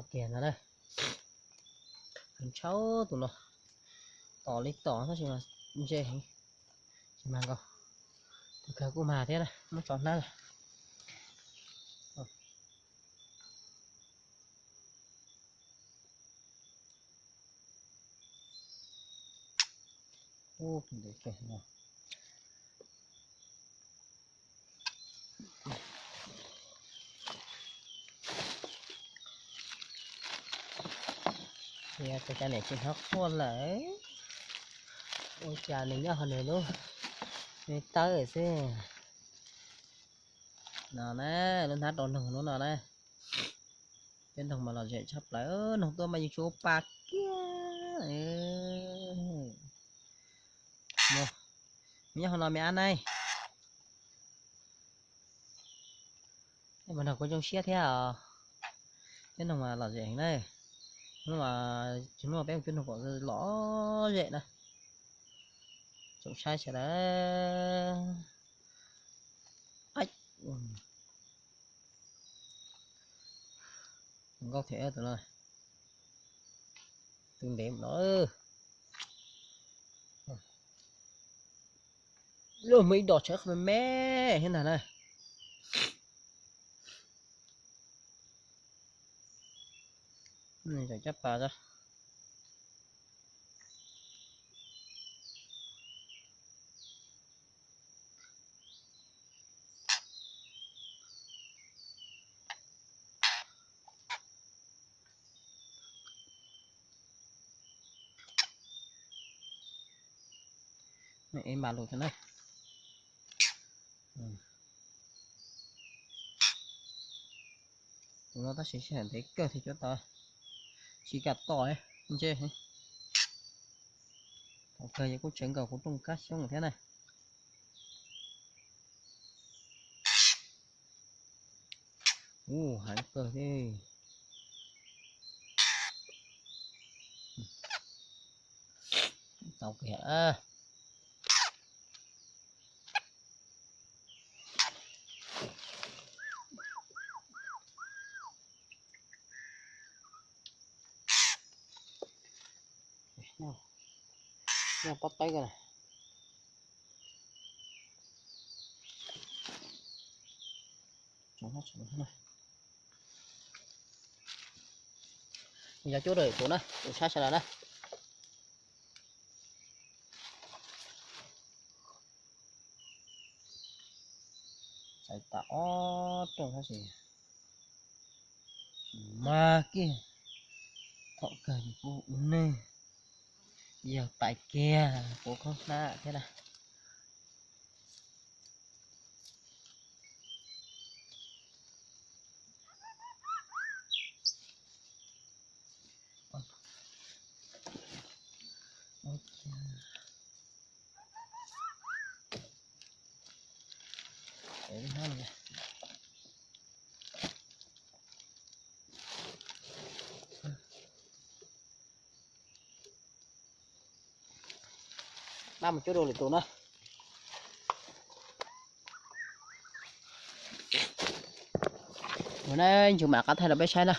Kiag ntag na. Heev tshaj tus no, tom li tom tab sis mas ntse heev, tsis mag nkaus. Tus kawg kuj mag thiab na, muab tso hnab. Ub, ntev kawg no. Tias tus cas niam tsis hnov quaj lawm, ua cas nws nyob hauv nws lub, nws tawb xwb. No na, lub hnab rau noog lub no na. Peb noog mas lom zem tshaj plaws, noog tuaj mas yeej tsis ua pa kiag. Nyob hauv no me ab nai. Mas noog kuj zoo siab thiab os. Peb noog mas lom zem heev na. Hnub no peb mus cuab noog kom lom zem na. Tsoom saib sawv daws. Nkauj thiab tus no, tus ntev no. Luag muaj ib dos tshawb qhov me me thiab ntag na. Cov caj pas. Ev npam lus thiab na. Tus no tab sis sij hawm ntev kawg thiaj cuab tau, tsis kam tom ntse. Thaum kawg ces kuj tseev nkaus kuv rooj kab xyoob thiab na. Ub, heev kawg thiab. Tau kiag. Nyob pob tawb ko. Yog cuab rau tus na, tus sab sawv daws na. Txais tas ob rooj tab sis mas kiag, thaum kawg kuv ua neeg yog tais kiag kuv qhov hnab thiab na. Pab mus cuab dua lwm tus na. Ua na, ntshe mam rov qab thaij rau peb saib na.